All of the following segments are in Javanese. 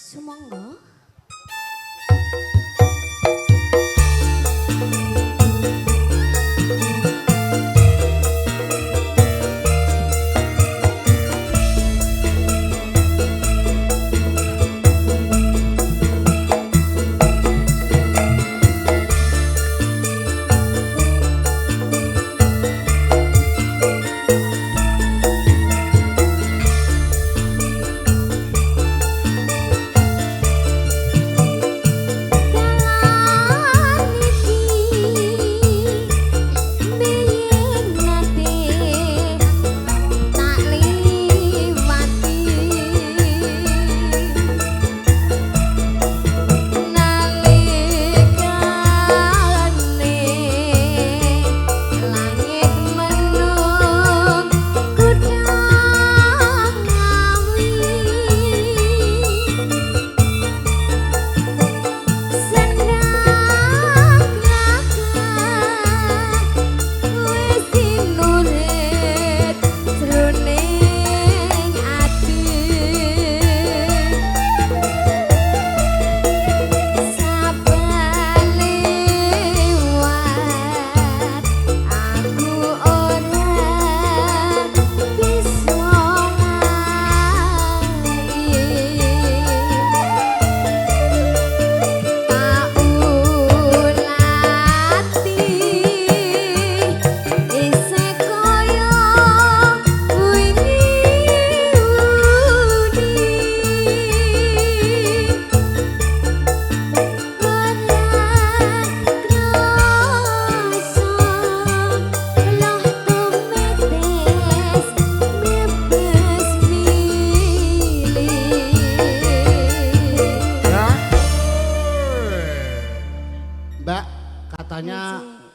Sumangga.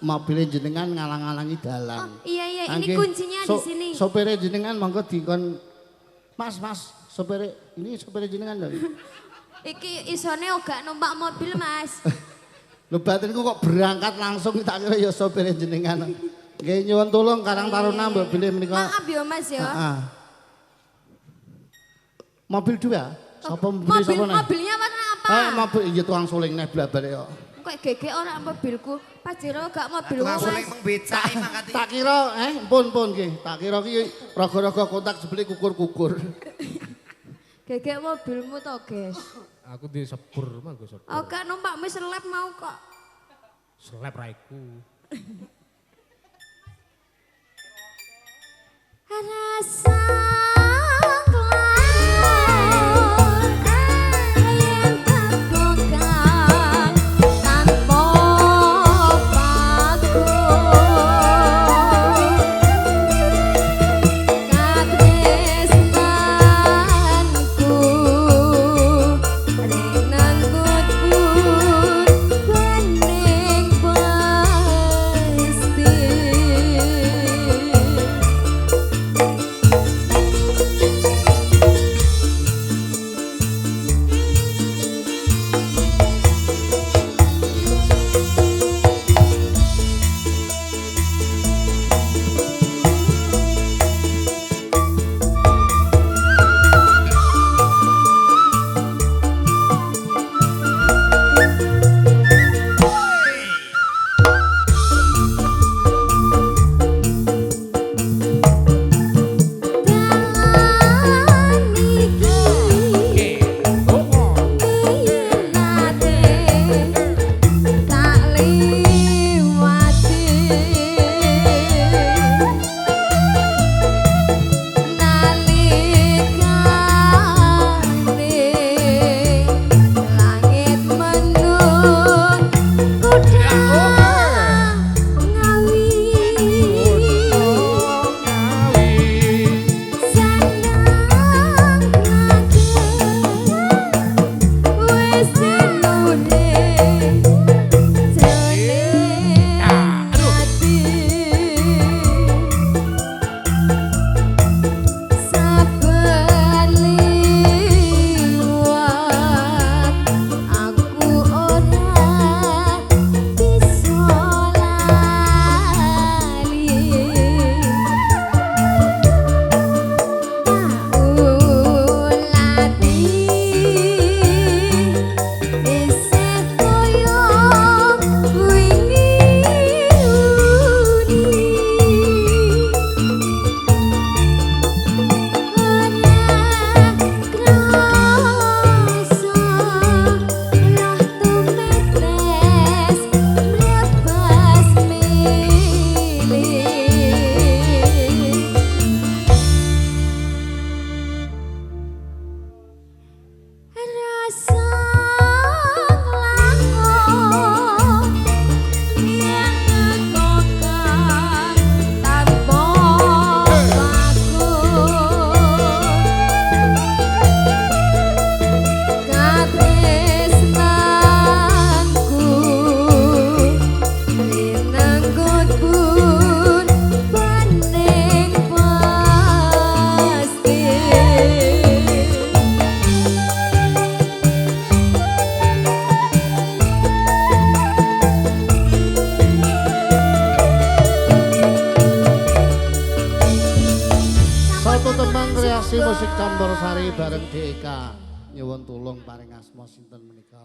Mobilnya jenengan ngalang-alangi dalan. Oh, iya iya, ini kuncinya di sini. Sopire jenengan monggo dikon. Mas, mas, sopire ini sopire jenengan lho. Iki isone ogak numpak mobil, Mas. Lho batinku kok berangkat langsung tak kira ya sopire jenengan. Nggih nyuwun tulung Karang Taruna mbok bilih menika. Maaf ya, Mas ya. Heeh. Mobil dua? Sapa mobil sapa? Mobilnya warna apa? Eh, mobil iya tukang suling neh blabare kok. Kok gegek ora mobilku. Pajero gak mobilku. Tukang suling mung becake mangkate. Tak kira pun nggih. Tak kira ki raga-raga kontak jebule kukur-kukur. Gegek mobilmu to, Guys. Aku di sepur manggo sepur. Oh, gak numpakmu seleb mau kok. Seleb raiku. Rasa Pasang langun yen kekang tanpa paku katresnanku rinanggut pun paning pasti. Satu tembang kreasi musik campur sari bareng DK. Nyuwun tulung paring asma sinten menika?